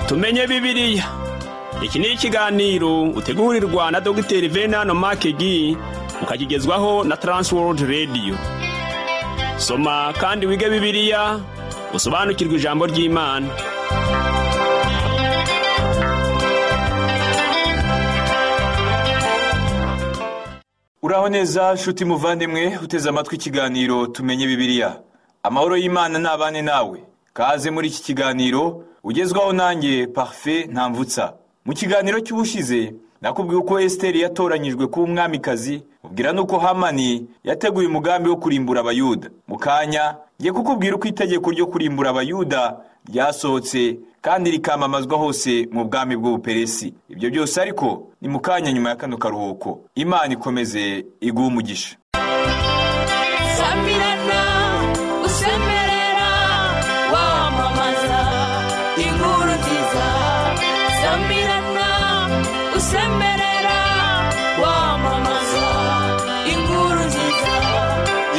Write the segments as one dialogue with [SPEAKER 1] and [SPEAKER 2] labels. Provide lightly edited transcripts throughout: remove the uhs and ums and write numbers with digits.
[SPEAKER 1] Tumenye Bibiliya. Iki ni ikiganiro utegurirwa na Dr. Venano Makegi, ukakigezwaho na Transworld Radio. Soma kandi wige Bibiliya, usobanukirwe ijambo ry'Imana.
[SPEAKER 2] Uraho neza nshuti muvandimwe uteze amatwi ikiganiro Tumenye Bibiliya. Amahoro y'Imana nabane nawe. Kaze muri iki kiganiro ugezwaho nanjye Parfait Ntamvutsa. Mu kiganiro cy'ubushize nakubwiye uko Esther yatoranyijwe kuba umwamikazi, ubwira nuko Hamani yateguye umugambi wo kurimbura Abayuda. Mu kanya ngiye kukubwira uko itegeko ryo kurimbura Abayuda ryasohotse kandi rikamamazwa hose mu bwami bw'Ubuperesi. Ibyo byose ariko ni mu kanya nyuma ya kano karuhuko. Imana ikomeze iguhe umugisha.
[SPEAKER 3] Samirana usemerera wamamaza inkuru nziza. Samirana usemerera wamamaza inkuru nziza.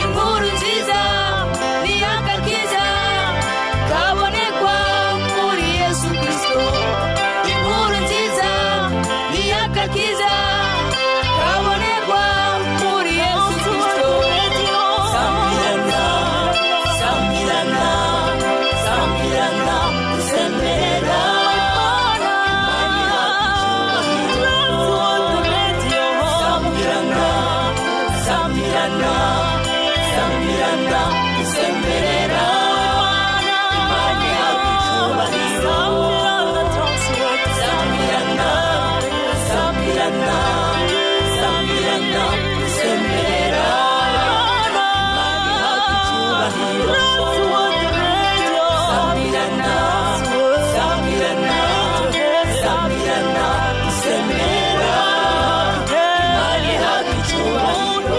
[SPEAKER 3] Inkuru nziza ni agakiza kabonekwa muri Yesu Kristo. Inkuru nziza ni agakiza kabonekwa muri Yesu Kristo. Samirana, Samirana, Samirana usemerera. Samirana, Samirana, Samirana usemerera. Imana ihabwa icyubahiro. Samirana, Samirana, Samirana usemerera. Imana ihabwa icyubahiro. Samirana, Samirana, Samirana usemerera. Imana ihabwa icyubahiro.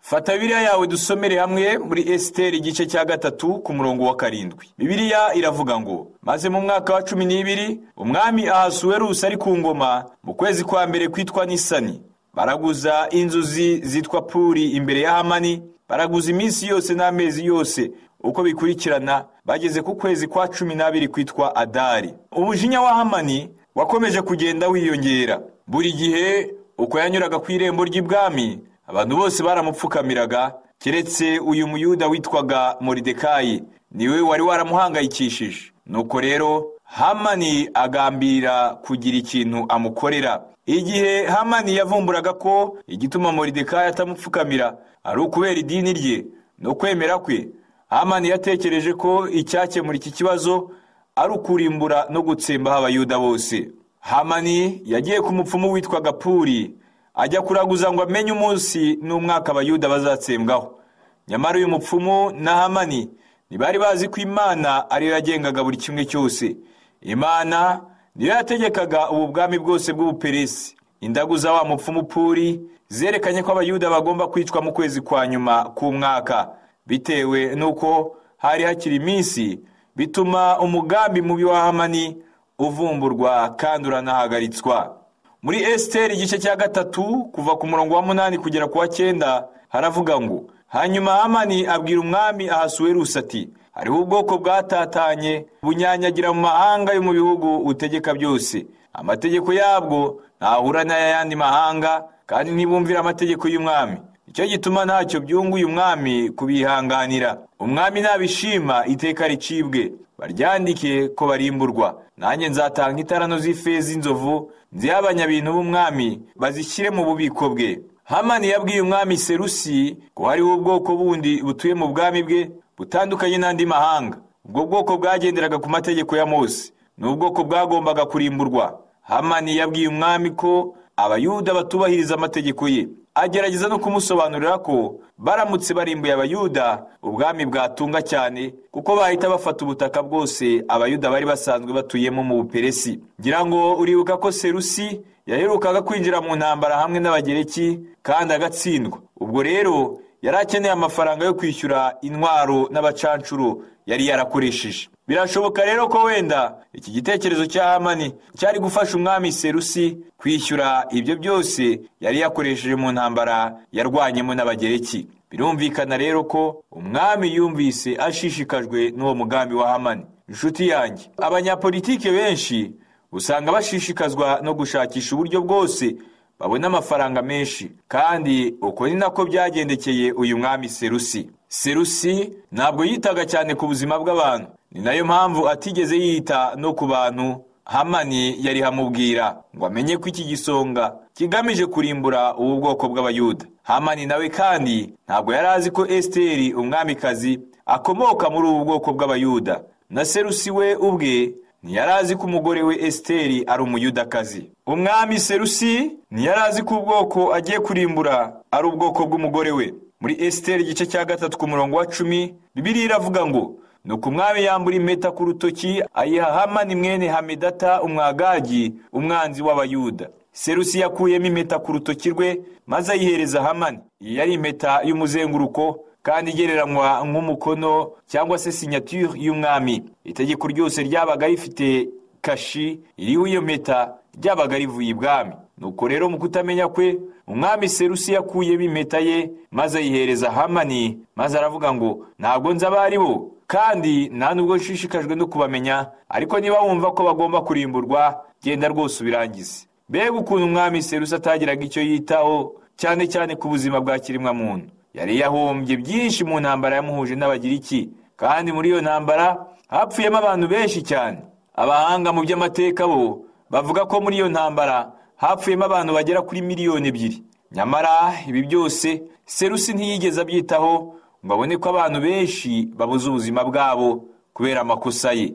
[SPEAKER 2] Fata Bibiliya yawe dusomere hamwe muri Esther igice cya 3 ku murongo wa 7. Bibiliya iravuga ngo: maze mu mwaka wa 12 umwami Ahasuwerusi ari ku ngoma, mu kwezi kwa mbere kwitwa Nisani, baraguza inzuzi zitwa Puri imbere ya Hamani, baraguza iminsi yose n'amezi yose uko bikurikirana, bageze ku kwezi kwa 12 kwitwa Adari. Umujinya wa Hamani wakomeje kugenda wiyongera. Buri gihe uko yanyuraga ku irembo ry'ibwami, abantu bose baramupfukamiraga, keretse uyu muyuda witwaga Moridekayi, niwe wari waramuhangayikishije. Nuko rero Hamani agambirira kugira ikintu amukorera. Igihe Hamani yavumburaga ko igituma Moridekayi atamupfukamira ari ukubera idini rye no kwemera kwe, Hamani yatekereje ko icyakemura iki kibazo ari ukurimbura no gutsembaho Abayuda bose. Hamani yagiye ku mupfumu witwaga Puri, ajya kuraguza ngo amenye umunsi n'umwaka Abayuda bazatsembwaho. Nyamara uyu mupfumu na Hamani ntibari bazi ko Imana ariyo yagengaga buri kimwe cyose. Imana niyo yategekaga ubu bwami bwose bw'Ubuperesi. Indagu za wa mupfumu Puri zerekanye ko Abayuda bagomba kwicwa mu kwezi kwa nyuma k'umwaka. Bitewe n'uko hari hakiri iminsi, bituma umugambi mubi wa Hamani uvumburwa kandi uranahagaritswa. Muri Esther igice cya 3 kuva ku murongo wa 8 kugera ku wa 9 haravuga ngo: hanyuma Hamani abwira umwami Ahasuwerusi ati: hariho ubwoko bwatatanye bunyanyagira mu mahanga yo mu bihugu utegeka byose. Amategeko yabwo ntahura n'ayandi mahanga, kandi ntibumvira amategeko y'umwami. Icyo gituma ntacyo byunguye umwami kubihanganira. Umwami nabishima iteka ricibwe, baryandike ko barimburwa. Nanjye nzatanga itarano z'ifeza inzovu nziha abanyabintu b'umwami, bazishyire mu bubiko bwe. Hamani yabwiye umwami Serusi ko hariho ubwoko bundi butuye mu bwami bwe butandukanye n'andi mahanga. Ubwo bwoko bwagenderaga ku mategeko ya Mose, n'ubwoko bwagombaga kurimburwa. Hamani yabwiye umwami ko Abayuda batubahiriza amategeko ye. Agerageza no kumusobanurira ko baramutse barimbuye Abayuda, ubwami bwatunga cyane, kuko bahita bafata ubutaka bwose Abayuda bari basanzwe batuyemo mu Buperesi. Ngira ngo uribuka ko Serusi yaherukaga kwinjira mu ntambara hamwe n'Abagereki kandi agatsindwa. Ubwo rero yari akeneye amafaranga yo kwishyura intwaro n'abacancuro yari yarakoresheje. Birashoboka rero ko wenda iki gitekerezo cya Hamani cyari gufasha umwami Serusi kwishyura ibyo byose yari yakoresheje mu ntambara yarwanyemo n'Abagereki. Birumvikana rero ko umwami yumvise ashishikajwe n'uwo mugambi wa Hamani. Inshuti yanjye, abanyapolitike benshi usanga bashishikazwa no gushakisha uburyo bwose babona amafaranga menshi, kandi uko ni nako byagendekeye uyu mwami Serusi. Serusi ntabwo yitaga cyane ku buzima bw'abantu, ni nayo mpamvu atigeze yita no ku bantu Hamani yari hamubwira ngo amenye ko iki gisonga kigamije kurimbura ubu bwoko bw'Abayuda. Hamani nawe kandi ntabwo yari azi ko Esiteri umwamikazi akomoka muri ubu bwoko bw'Abayuda, na Serusi we ubwe ntiyari azi ko umugore we Esiteri ari umuyudakazi. Umwami Serusi ntiyari azi ko ubwoko agiye kurimbura ari ubwoko bw'umugore we. Muri Esiteri igice cya 3 ku murongo wa 10, Bibiliya iravuga ngo: Nuko umwami yambura impeta ku rutoki ayiha Hamani mwene Hamedata umwagagi, umwanzi w'Abayuda. Serusi yakuyemo impeta ku rutoki rwe maze ayihereza Hamani. Iyi yari impeta y'umuzenguruko kandi igereranywa nk'umukono cyangwa se signature y'umwami. Itegeko ryose ryabaga rifite kashi iriho iyo mpeta ryabaga rivuye ibwami. Nuko rero mu kutamenya kwe, umwami Serusi yakuyemo impeta ye maze ayihereza Hamani, maze aravuga ngo: ntabwo nzi abo ari bo, kandi nta nubwo nshishikajwe no kubamenya, ariko niba wumva ko bagomba kurimburwa, genda rwose ubirangize. Mbega ukuntu umwami Serusi atagiraga icyo yitaho cyane cyane ku buzima bwa kiremwamuntu. Yari yahombye byinshi mu ntambara yamuhuje n'Abagiriki, kandi muri iyo ntambara hapfuyemo abantu benshi cyane. Abahanga mu by'amateka bo bavuga ko muri iyo ntambara hapfuyemo abantu bagera kuri 2 miliyoni. Nyamara ibi byose Serusi ntiyigeze abyitaho ngo abone ko abantu benshi babuze ubuzima bwabo kubera amakosa ye.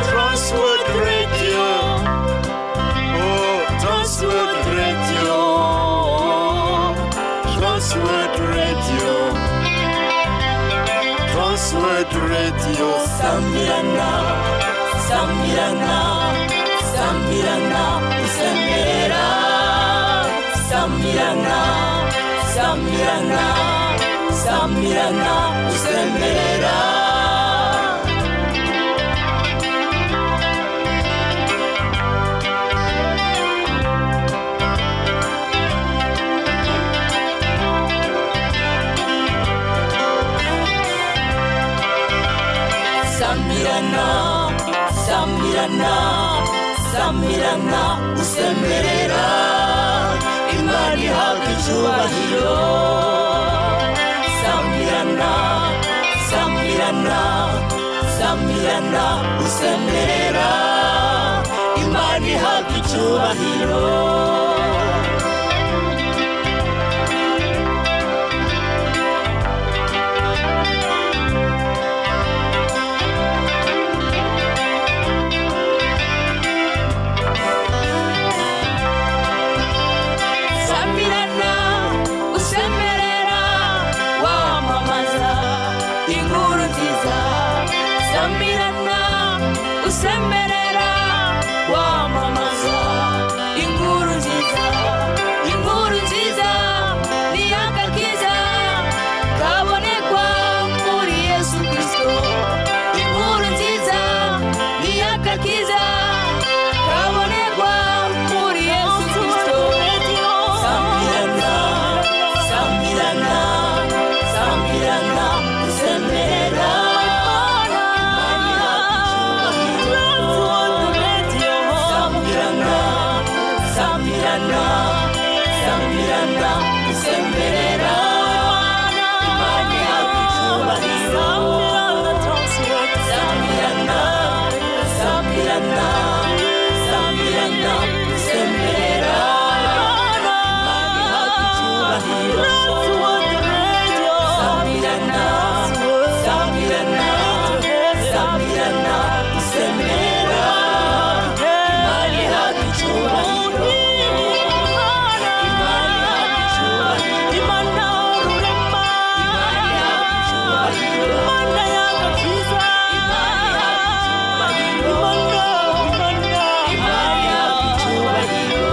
[SPEAKER 3] Transworld Radio, oh, Transworld Radio, Transworld Radio, Transworld Radio. Samirana, Samirana, Samirana, usemerera. Samirana, Samirana, Samirana, usemerera. Samirana, Samirana, Samirana, usemerera. Imana ihabwa icyubahiro. Samirana, Samirana, Samirana, usemerera. Imana ihabwa icyubahiro. Samirana, usemerera, wamamaza inkuru nziza. Samirana, usemerera, wamamaza inkuru nziza. Inkuru nziza ni agakiza kabonekwa muri Yesu Kristo. Inkuru nziza ni agakiza kabonekwa muri Yesu Kristo. Samirana, Samirana, Samirana, usemerera. Samirana, Samirana, Samirana, usemerera. Imana ihabwa icyubahiro. Samirana, Samirana, Samirana, usemerera. Imana ihabwa icyubahiro. Samirana, Samirana, Samirana, usemerera. Imana ihabwa icyubahiro. Imana ihabwa icyubahiro. Imana ihabwa icyubahiro. Imana ihabwa icyubahiro. Imana ihabwa icyubahiro.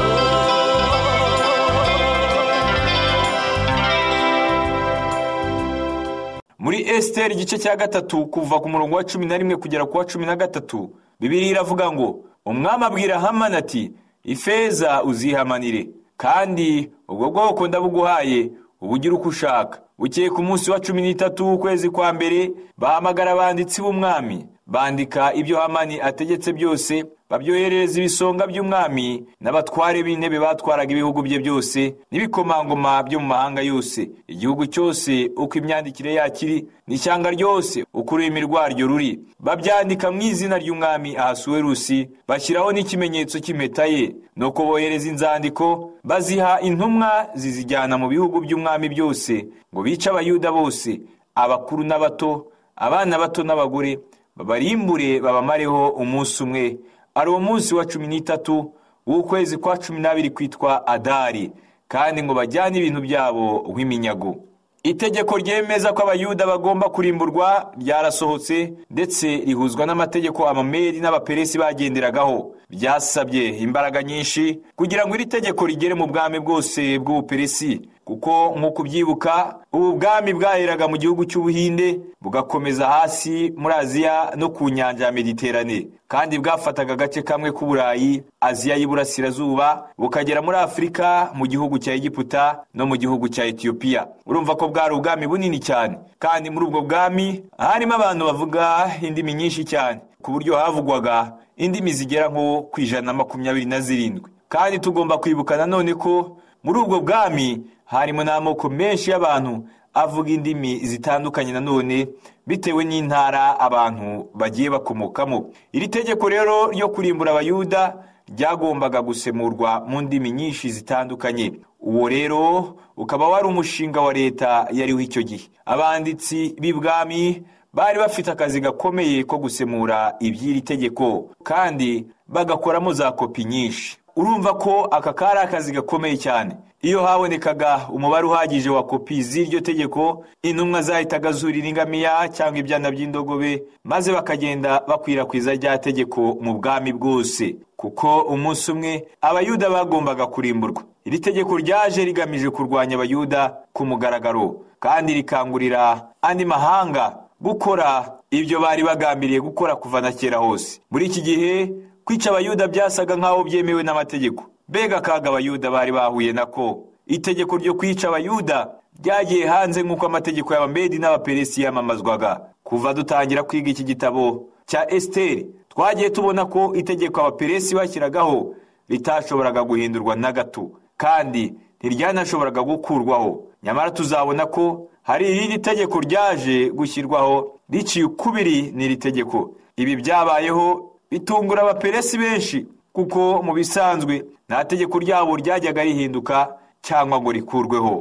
[SPEAKER 2] Muri Esiteri igice cya 3 kuva ku murongo wa 11 kugera ku wa 13, Bibiliya iravuga ngo: Umwami abwira Hamani ati: ifeza uzihamanire, kandi ubwo bwoko ndabuguhaye, ubugire uko ushaka. Bukeye ku munsi wa 13 w'ukwezi kwa mbere bahamagara abanditsi b'umwami, bandika ibyo Hamani ategetse byose, babyoherereza ibisonga by'umwami n'abatware b'intebe batwaraga ibihugu bye byose n'ibikomangoma byo mu mahanga yose, igihugu cyose uko imyandikire yakiri n'ishyanga ryose uko ururimi rwaryo ruri. Babyandika mu izina ry'umwami Ahasuwerusi, bashyiraho n'ikimenyetso cy'impeta ye. Nuko bohereza inzandiko baziha intumwa zizijyana mu bihugu by'umwami byose, ngo bice Abayuda bose, abakuru n'abato, abana bato n'abagore, babarimbure babamareho umunsi umwe, ari uwo munsi wa 13 w'ukwezi kwa 12 kwitwa Adari, kandi ngo bajyane ibintu byabo nk'iminyago. Itegeko ryemeza ko Abayuda bagomba kurimburwa ryarasohotse, ndetse rihuzwa n'amategeko Abamedi n'Abaperesi bagenderagaho. Byasabye imbaraga nyinshi kugira ngo iri tegeko rigere mu bwami bwose bw'Ubuperesi, kuko nk'uko ubyibuka ubu bwami bwaheraga mu gihugu cy'Ubuhinde bugakomeza hasi muri Aziya no ku nyanja ya Mediterane, kandi bwafataga agace kamwe k'Uburayi, Aziya y'Iburasirazuba, bukagera muri Afurika mu gihugu cya Egiputa no mu gihugu cya Etiyopiya. Urumva ko bwari ubwami bunini cyane, kandi muri ubwo bwami harimo abantu bavuga indimi nyinshi cyane, ku buryo havugwaga indimi zigera nko ku 127. Kandi tugomba kwibuka nanone ko muri ubwo bwami harimo n'amoko menshi y'abantu avuga indimi zitandukanye nanone bitewe n'intara abantu bagiye bakomokamo. Iri tegeko rero ryo kurimbura Abayuda ryagombaga gusemurwa mu ndimi nyinshi zitandukanye. Uwo rero ukaba wari umushinga wa leta yariho icyo gihe. Abanditsi b'ibwami bari bafite akazi gakomeye ko gusemura iby'iri tegeko, kandi bagakoramo za kopi nyinshi. Urumva ko aka kari akazi gakomeye cyane. Iyo habonekaga umubare uhagije wa kopi z'iryo tegeko, intumwa zahitaga zurira ingamiya cyangwa ibyana by'indogobe, maze bakagenda bakwirakwiza rya tegeko mu bwami bwose, kuko umunsi umwe Abayuda bagombaga kurimburwa. Iri tegeko ryaje rigamije kurwanya Abayuda ku mugaragaro, kandi rikangurira andi mahanga gukora ibyo bari bagambiriye gukora kuva na kera hose. Muri iki gihe kwica Abayuda byasaga nk'aho byemewe n'amategeko. Mbega akaga Abayuda bari bahuye nako! Itegeko ryo kwica Abayuda ryagiye hanze nk'uko amategeko y'Abamedi n'Abaperesi yamamazwaga. Kuva dutangira kwiga iki gitabo cya Esiteri, twagiye tubona ko itegeko Abaperesi bashyiragaho ritashoboraga guhindurwa na gato, kandi ntiryanashoboraga gukurwaho. Nyamara tuzabona ko hari irindi tegeko ryaje gushyirwaho riciye ukubiri n'iri tegeko. Ibi byabayeho bitungura Abaperesi benshi, kuko mu bisanzwe nta tegeko ryabo ryajyaga rihinduka cyangwa ngo rikurweho.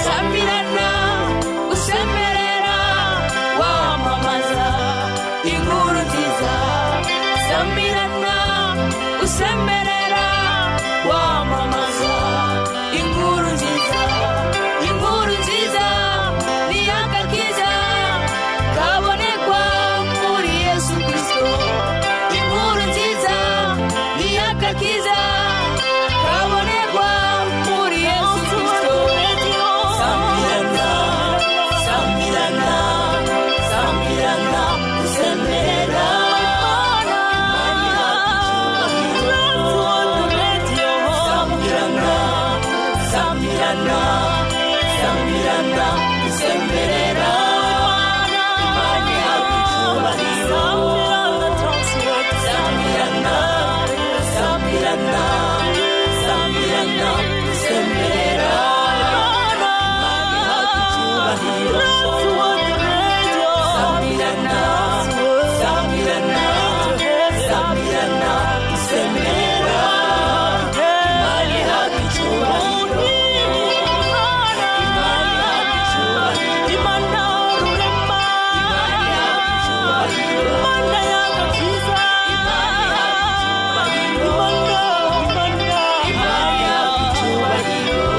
[SPEAKER 3] Samirana usemerera wamamaza inkuru nziza. Samirana usemerera wamamaza inkuru nziza. Inkuru nziza ni agakiza kabonekwa muri Yesu Kristo. Inkuru nziza ni agakiza kabonekwa muri Yesu Kristo. Samirana, Samirana, Samirana usemerera. Samirana, Samirana, Samirana usemerera. Imana ihabwa icyubahiro. Samirana, Samirana, Samirana usemerera. Imana ihabwa icyubahiro. Samirana, Samirana, Samirana usemerera. Imana ihabwa icyubahiro. Imana ihabwa icyubahiro. Imana ihabwa icyubahiro. Imana ihabwa icyubahiro. Imana ihabwa icyubahiro.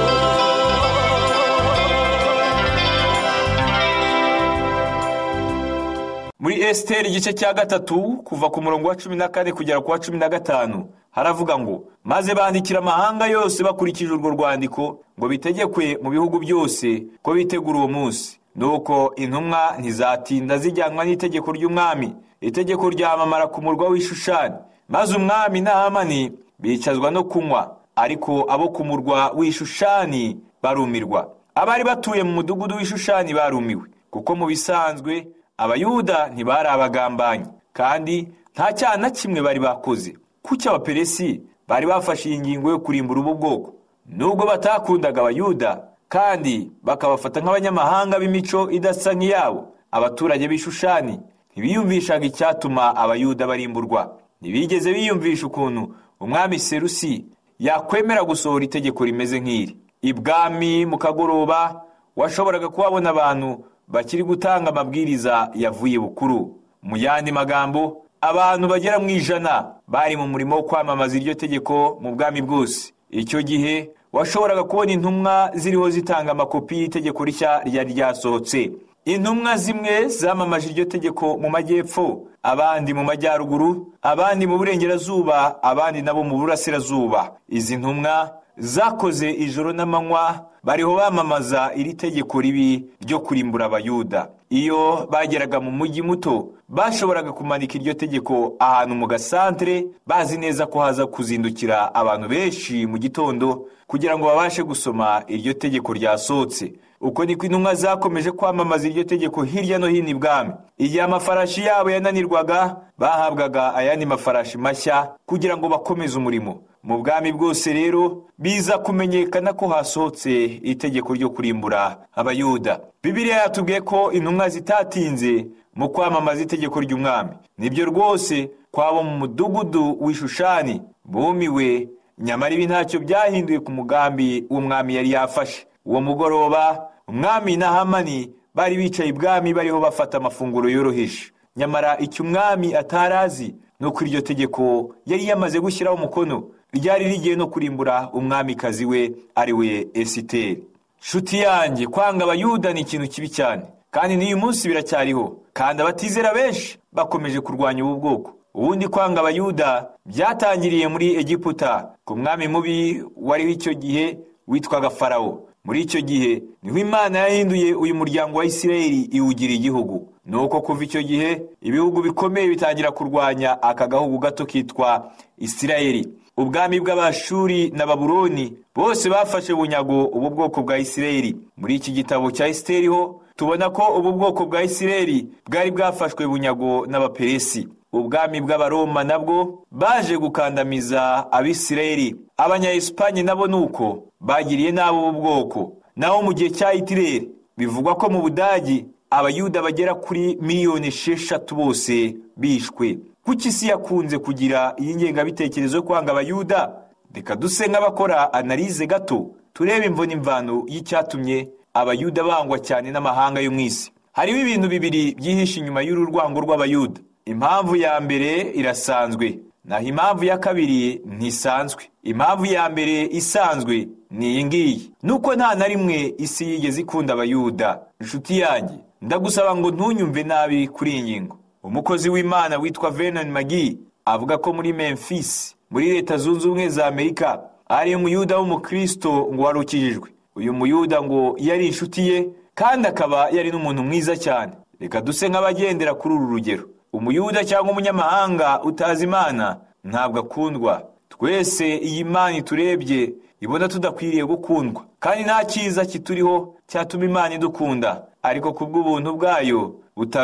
[SPEAKER 2] Muri Esiteri igice cya 3 kuva ku murongo wa 14 kugera ku wa 15, Haravuga ngo: maze bandikira amahanga yose bakurikije urwo rwandiko ngo bitegekwe mu bihugu byose ko bitegura uwo munsi. Nuko intumwa ntizatinda zijyanwa n'itegeko ry'umwami. Itegeko ryamamara ku murwa w'Ishushani, maze umwami na Hamani bicazwa no kunywa, ariko abo ku murwa w'Ishushani barumirwa. Abari batuye mu mudugudu w'Ishushani barumiwe, kuko mu bisanzwe Abayuda ntibari abagambanyi kandi nta cyaha na kimwe bari bakoze. Kuki Abaperesi bari bafashe iyi ngingo yo kurimbura ubu bwoko? Nubwo batakundaga Abayuda kandi bakabafata nk'abanyamahanga b'imico idasa nk'iyabo, abaturage b'Ishushani ntibiyumvishaga icyatuma Abayuda barimburwa. Ntibigeze biyumvisha ukuntu umwami Serusi yakwemera gusohora itegeko rimeze nk'iri. Ibwami mu kagoroba washoboraga kuhabona abantu bakiri gutanga amabwiriza yavuye bukuru. Mu yandi magambo, abantu bagera mu 100 bari mu murimo wo kwamamaza iryo tegeko mu bwami bwose. Icyo gihe washoboraga kubona intumwa ziriho zitanga amakopi y'itegeko rishya ryari ryasohotse. Intumwa zimwe zamamaje iryo tegeko mu majyepfo, abandi mu majyaruguru, abandi mu burengerazuba, abandi nabo mu burasirazuba. Izi ntumwa zakoze ijoro n'amanywa bariho bamamaza iri tegeko ribi ryo kurimbura Abayuda. Iyo bageraga mu mujyi muto, bashoboraga kumanika iryo tegeko ahantu mu gasantere, bazi neza ko haza kuzindukira abantu benshi mu gitondo kugira ngo babashe gusoma iryo tegeko ryasohotse. Uko niko intumwa zakomeje kwamamaza iryo tegeko hirya no hino ibwami. Igihe amafarashi yabo yananirwaga, bahabwaga ayandi mafarashi mashya kugira ngo bakomeze umurimo. Mu bwami bwose rero biza kumenyekana ko hasohotse itegeko ryo kurimbura Abayuda. Bibiliya yatubwiye ko intumwa zitatinze mu kwamamaza itegeko ry'umwami. Nibyo rwose kwabo mu mudugudu w'Ishushani bumiwe, nyamara ibi ntacyo byahinduye ku mugambi w'umwami yari yafashe. Uwo mugoroba umwami na Hamani bari bicaye ibwami bariho bafata amafunguro yoroheje. Nyamara icyo umwami atarazi nuko iryo tegeko yari yamaze gushyiraho umukono ryari rigiye no kurimbura umwamikazi we ari we Esiteri. Nshuti yanjye, kwanga Abayuda ni ikintu kibi cyane, kandi n'uyu munsi biracyariho, kandi abatizera benshi bakomeje kurwanya ubu bwoko. Ubundi kwanga Abayuda byatangiriye muri Egiputa ku mwami mubi wariho icyo gihe witwaga Farawo. Muri icyo gihe niho Imana yahinduye uyu muryango wa Isirayeli iwugira igihugu. Nuko kuva icyo gihe ibihugu bikomeye bitangira kurwanya aka gahugu gato kitwa Isirayeli. Ubwami bw'Abashuri na Babuloni bose bafashe bunyago ubu bwoko bwa Isirayeli. Muri iki gitabo cya Esiteri ho tubona ko ubu bwoko bwa Isirayeli bwari bwafashwe bunyago n'Abaperesi. Ubwami bw'Abaroma nabwo baje gukandamiza Abisirayeli. Abanya-Espanye nabo nuko bagiriye nabo ubu bwoko. Naho mu gihe cya Hitler bivugwa ko mu Budagi Abayuda bagera kuri 6 miliyoni bose bishwe. Kuki isi yakunze kugira iyi ngengabitekerezo yo kwanga Abayuda? Reka duse nk'abakora analize gato, turebe imvo n'imvano y'icyatumye Abayuda bangwa cyane n'amahanga yo mu isi. Hariho ibintu bibiri byihishe inyuma y'uru rwango rw'Abayuda. Impamvu ya mbere irasanzwe, naho impamvu ya kabiri ntisanzwe. Impamvu ya mbere isanzwe ni iyi ngiyi: nuko nta na rimwe isi yigeze ikunda Abayuda. Inshuti yanjye, ndagusaba ngo ntunyumve nabi kuri iyi ngingo. Umukozi w'Imana witwa Vernon McGee avuga ko muri Memphis, muri Leta Zunze Ubumwe za Amerika, ari umuyuda w'umukristo ngo wari ukijijwe. Uyu muyuda ngo yari inshuti ye kandi akaba yari n'umuntu mwiza cyane. Reka duse nk'abagendera kuri uru rugero. Umuyuda cyangwa umunyamahanga utazi Imana ntabwo akundwa. Twese iyi Mana iturebye ibona tudakwiriye gukundwa, kandi nta cyiza kituriho cyatuma Imana idukunda. Ariko kubw'ubuntu bwayo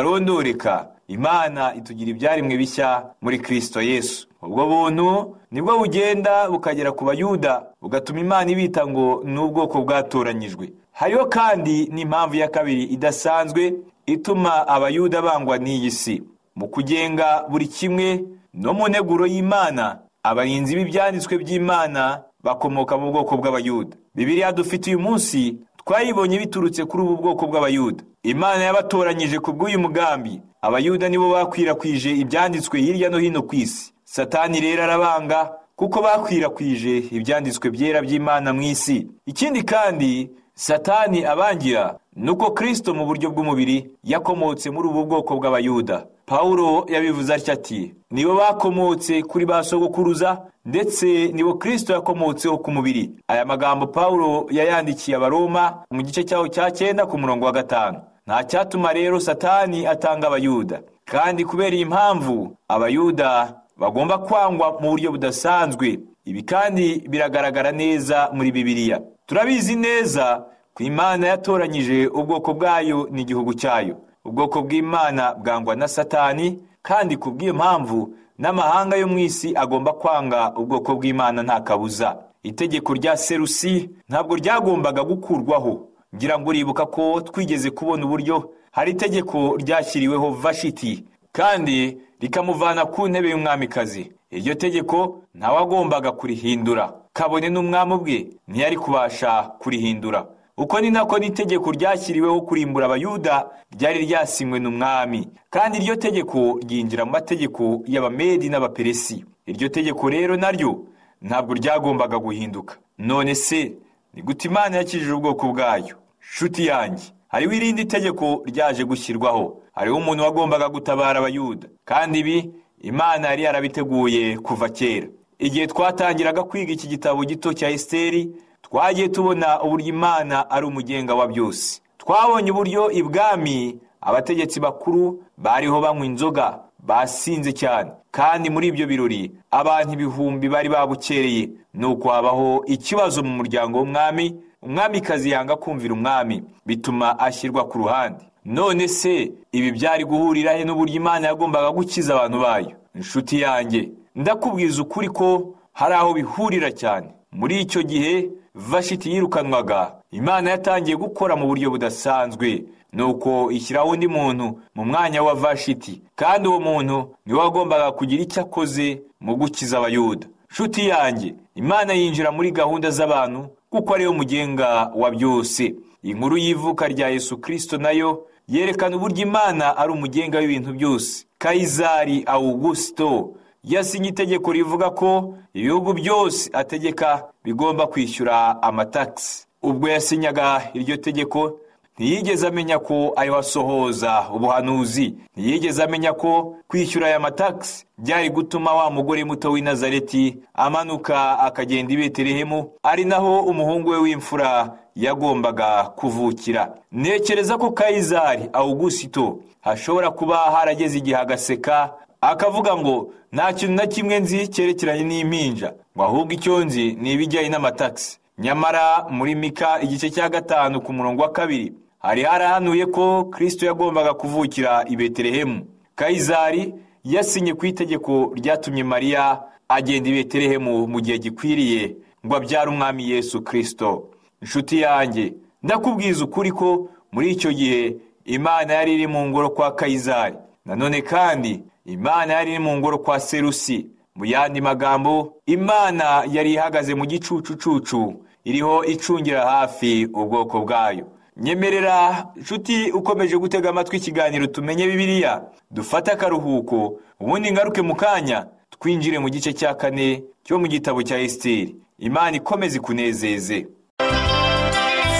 [SPEAKER 2] butarondoreka, Imana itugira ibyaremwe bishya muri Kristo Yesu. Ubwo buntu nibwo bugenda bukagera ku Bayuda, bugatuma Imana ibita ngo ni ubwoko bwatoranyijwe. Hariho kandi n'impamvu ya kabiri idasanzwe ituma Abayuda bangwa n'iyi si. Mu kugenga buri kimwe no mu nteguro y'Imana, abarinzi b'ibyanditswe by'Imana bakomoka mu bwoko bw'Abayuda. Bibiliya dufite uyu munsi twayibonye biturutse kuri ubu bwoko bw'Abayuda. Imana yabatoranyije ku bw'uyu mugambi. Abayuda nibo bakwirakwije ibyanditswe hirya no hino ku isi. Satani rero arabanga kuko bakwirakwije ibyanditswe byera by'Imana mu isi. Ikindi kandi Satani abangira nuko Kristo mu buryo bw'umubiri yakomotse muri ubu bwoko bw'Abayuda. Pawulo yabivuze atya ati: nibo bakomotse kuri ba sogokuruza, ndetse nibo Kristo yakomotseho ku mubiri. Aya magambo Pawulo yayandikiye Abaroma mu gice cyaho cya 9 ku murongo wa 5. Nta cyatuma rero Satani atanga Abayuda, kandi kubera iyi mpamvu Abayuda bagomba kwangwa mu buryo budasanzwe. Ibi kandi biragaragara neza muri Bibiliya. Turabizi neza ko Imana yatoranyije ubwoko bwayo n'igihugu cyayo. Ubwoko bw'Imana bwangwa na Satani, kandi kubw'iyo mpamvu n'amahanga yo mu isi agomba kwanga ubwoko bw'Imana nta kabuza. Itegeko rya Serusi ntabwo ryagombaga gukurwaho. Ngira ngo uribuka ko twigeze kubona uburyo hari itegeko ryashyiriweho Vashiti kandi rikamuvana ku ntebe y'umwamikazi. Iryo tegeko ntawagombaga kurihindura, kabone n'umwami ubwe ntiyari kubasha kurihindura. Uko ni nako n'itegeko ryashyiriweho kurimbura Abayuda ryari ryasinywe n'umwami, kandi iryo tegeko ryinjira mu mategeko y'Abamedi n'Abaperesi. Iryo tegeko rero naryo ntabwo ryagombaga guhinduka. None se ni gute Imana yakijije ubwoko bwayo? Shuti yanjye, hariho irindi tegeko ryaje gushyirwaho. Hariho umuntu wagombaga gutabara Abayuda, kandi ibi Imana yari yarabiteguye kuva kera. Igihe twatangiraga kwiga iki gitabo gito cya Esiteri, twagiye tubona uburyo Imana ari umugenga wa byose. Twabonye uburyo ibwami abategetsi bakuru bariho banywa inzoga basinze cyane, kandi muri ibyo birori abantu ibihumbi bari babukereye. Nuko habaho ikibazo mu muryango w'umwami, umwamikazi yanga kumvira umwami, bituma ashyirwa ku ruhande. None se ibi byari guhurira he n'uburyo Imana yagombaga gukiza abantu bayo? Inshuti yanjye, ndakubwiza ukuri ko hari aho bihurira cyane. Muri icyo gihe Vashiti yirukanwaga, Imana yatangiye gukora mu buryo budasanzwe. Nuko ishyiraho undi muntu mu mwanya wa Vashiti, kandi uwo muntu niwe wagombaga kugira icyo akoze mu gukiza Abayuda. Nshuti yanjye, Imana yinjira muri gahunda z'abantu kuko ariyo mugenga wa byose. Inkuru y'ivuka rya Yesu Kristo nayo yerekana uburyo Imana ari umugenga w'ibintu byose. Kayizari Augusto yasinye itegeko rivuga ko ibihugu byose ategeka bigomba kwishyura amatagisi. Ubwo yasinyaga iryo tegeko ntiyigeze amenya ko ayo asohoza ubuhanuzi. Ntiyigeze amenya ko kwishyura aya matagisi byari gutuma wa mugore muto w'i Nazareti amanuka akagenda i Betelehemu, ari naho umuhungu we w'imfura yagombaga kuvukira. Ntekereza ko Kayizari Augusto hashobora kuba harageze igihe agaseka akavuga ngo nta kintu na kimwe nzi cyerekeranye n'impinja, ngo ahubwo icyo nzi ni ibijyanye n'amatagisi. Nyamara muri Mika igice cya 5 ku murongo wa 2 hari harahanuye ko Kristo yagombaga kuvukira i Betelehemu. Kayizari yasinye ku itegeko ryatumye Mariya agenda i Betelehemu mu gihe gikwiriye ngo abyare umwami Yesu Kristo. Inshuti yanjye, ndakubwiza ukuri ko muri icyo gihe Imana yari iri mu ngoro kwa Kayizari. Nanone kandi Imana yari iri mu ngoro kwa Serusi. Mu yandi magambo, Imana yari ihagaze mu gicucucucu iriho icungira hafi ubwoko bwayo. Nyemerera nshuti ukomeje gutega amatwi ikiganiro Tumenye Bibiliya, dufate akaruhuko ubundi ngaruke mu kanya twinjire mu gice cya 4 cyo mu gitabo cya Esiteri. Imana ikomeze ikunezeze.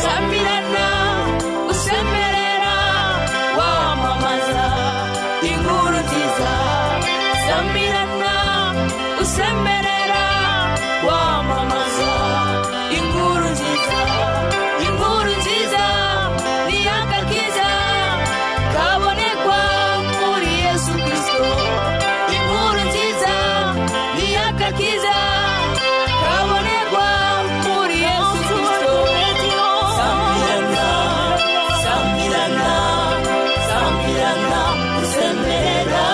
[SPEAKER 3] Samirana usemerera wamamaza inkuru nziza. Samirana usemerera wamamaza inkuru nziza. Inkuru nziza ni agakiza kabonekwa muri Yesu Kristo. Inkuru nziza ni agakiza kabonekwa muri Yesu Kristo. Samirana, samirana, samirana usemerera.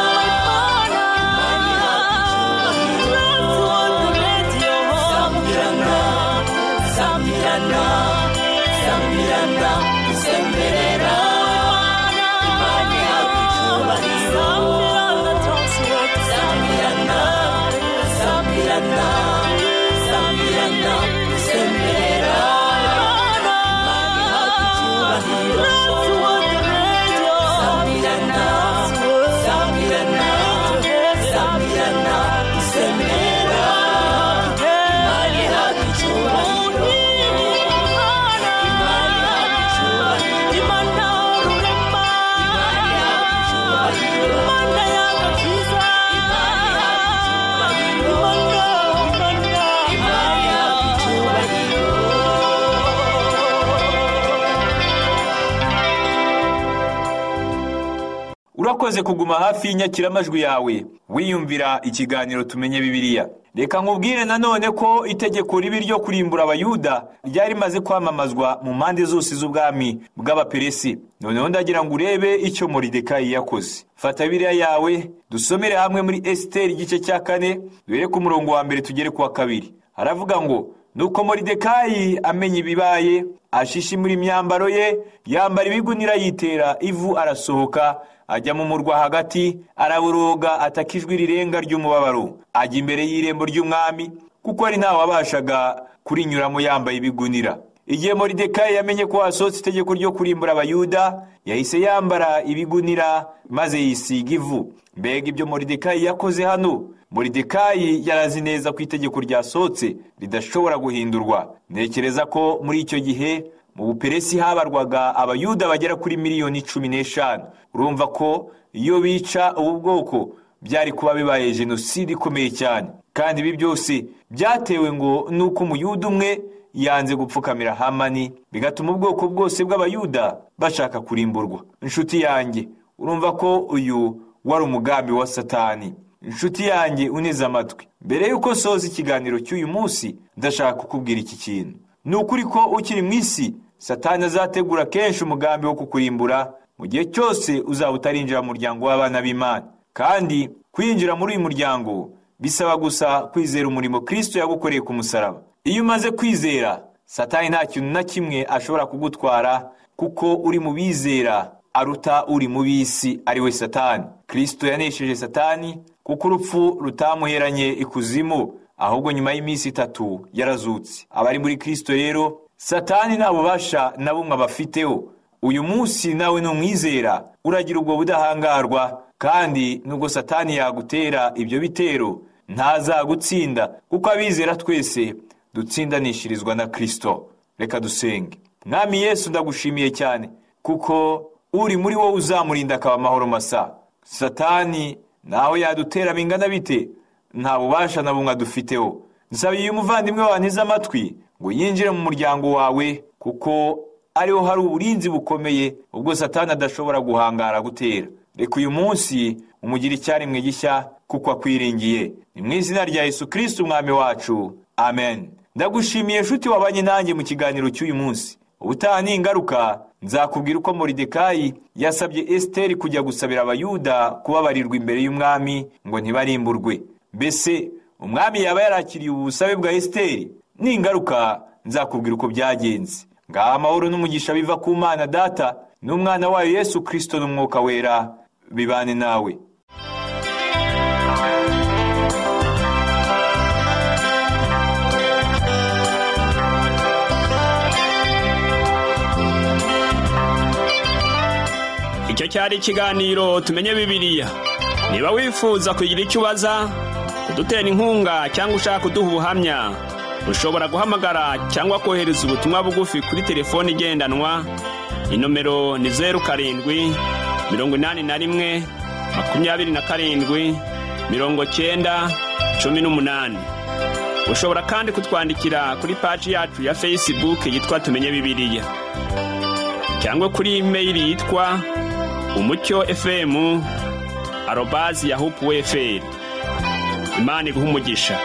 [SPEAKER 3] Samirana, samirana, samirana usemerera. Imana ihabwa icyubahiro. Samirana, samirana, samirana usemerera. Imana ihabwa icyubahiro. Samirana, samirana, samirana usemerera. Imana ihabwa icyubahiro. Imana ihabwa icyubahiro. Imana ihabwa icyubahiro.
[SPEAKER 2] Warakoze kuguma hafi y'inyakiramajwi yawe wiyumvira ikiganiro Tumenye Bibiliya. Reka nkubwire nanone ko itegeko ribi ryo kurimbura Abayuda ryari rimaze kwamamazwa mu mpande zose z'ubwami bw'Abaperesi. Noneho ndagira ngo urebe icyo Moridekayi yakoze. Fata Bibiliya yawe dusomere hamwe muri Esiteri igice cya 4, duhere ku murongo wa 1 tugere ku wa 2. Haravuga ngo: Nuko Moridekayi amenya ibibaye, ashishimura imyambaro ye, yambara ibigunira, yitera ivu, arasohoka ajya mu murwa hagati, araboroga, ataka ijwi rirenga ry'umubabaro, ajya imbere y'irembo ry'umwami, kuko ari ntawe wabashaga kurinyuramo yambaye ibigunira. Igihe Moridekayi yamenye ko hasohotse itegeko ryo kurimbura Abayuda, yahise yambara ibigunira maze yisiga ivu. Mbega ibyo Moridekayi yakoze hano! Moridekayi yarazi neza ko itegeko ryasohotse ridashobora guhindurwa. Ntekereza ko muri icyo gihe mu Buperesi habarwaga Abayuda bagera kuri miliyoni 15. Urumva ko iyo bica ubu bwoko byari kuba bibaye jenoside ikomeye cyane. Kandi ibi byose byatewe ngo nuko Umuyuda umwe yanze gupfukamira Hamani, bigatuma ubwoko bwose bw'Abayuda bashaka kurimburwa. Inshuti yanjye, urumva ko uyu wari umugambi wa Satani. Inshuti yanjye uneze amatwi, mbere yuko soza ikiganiro cy'uyu munsi, ndashaka kukubwira iki kintu. Ni ukuri ko ukiri mu isi, Satani azategura kenshi umugambi wo kukurimbura mu gihe cyose uzaba utarinjira mu muryango w'abana b'Imana. Kandi kwinjira muri uyu muryango bisaba gusa kwizera umurimo Kristo yagukoreye ku musaraba. Iyo umaze kwizera, Satani nta kintu na kimwe ashobora kugutwara, kuko uri mu bizera aruta uri mu bisi, ari we Satani. Kristo yanesheje Satani kuko urupfu rutamuheranye ikuzimu, ahubwo nyuma y'iminsi 3 yarazutse. Abari muri Kristo rero, Satani nta bubasha na bumwe abafiteho. Uyu munsi nawe numwizera uragira ubwo budahangarwa, kandi nubwo Satani yagutera ibyo bitero ntazagutsinda, kuko abizera twese dutsindanishirizwa na Kristo. Reka dusenge. Mwami Yesu, ndagushimiye cyane kuko uri muri wowe uzamurinda akaba amahoro masa. Satani naho yadutera bingana bite, nta bubasha na bumwe adufiteho. Nsabiye umuvandimwe wanteze amatwi ngo yinjire mu muryango wawe, kuko ariho hari uburinzi bukomeye ubwo Satani adashobora guhangara gutera. Reka uyu munsi umugire icyaremwe gishya kuko akwiringiye. Ni mu izina rya Yesu Kristo umwami wacu, amen. Ndagushimiye nshuti wabanye nanjye mu kiganiro cy'uyu munsi. Ubutaha ni ingaruka nzakubwira uko Moridekayi yasabye Esiteri kujya gusabira Abayuda kubabarirwa imbere y'umwami ngo ntibarimburwe. Mbese umwami yaba yarakiriye ubusabe bwa Esiteri? Ni ingaruka nzakubwira uko byagenze. Ngaha amahoro n'umugisha biva ku Mana Data n'umwana wayo Yesu Kristo n'Umwuka Wera bibane nawe.
[SPEAKER 1] Icyo cyari ikiganiro Tumenye Bibiliya. Niba wifuza kugira icyo ubaza, kudutera inkunga cyangwa ushaka kuduha ubuhamya, ushobora guhamagara cyangwa kohereza ubutumwa bugufi kuri telefoni igendanwa. Inomero ni 07 81 27 90 18. Ushobora kandi kutwandikira kuri paji yacu ya Facebook yitwa Tumenye Bibiliya, cyangwa kuri email yitwa umucyofm@yahoo.fr. Imana iguhe umugisha.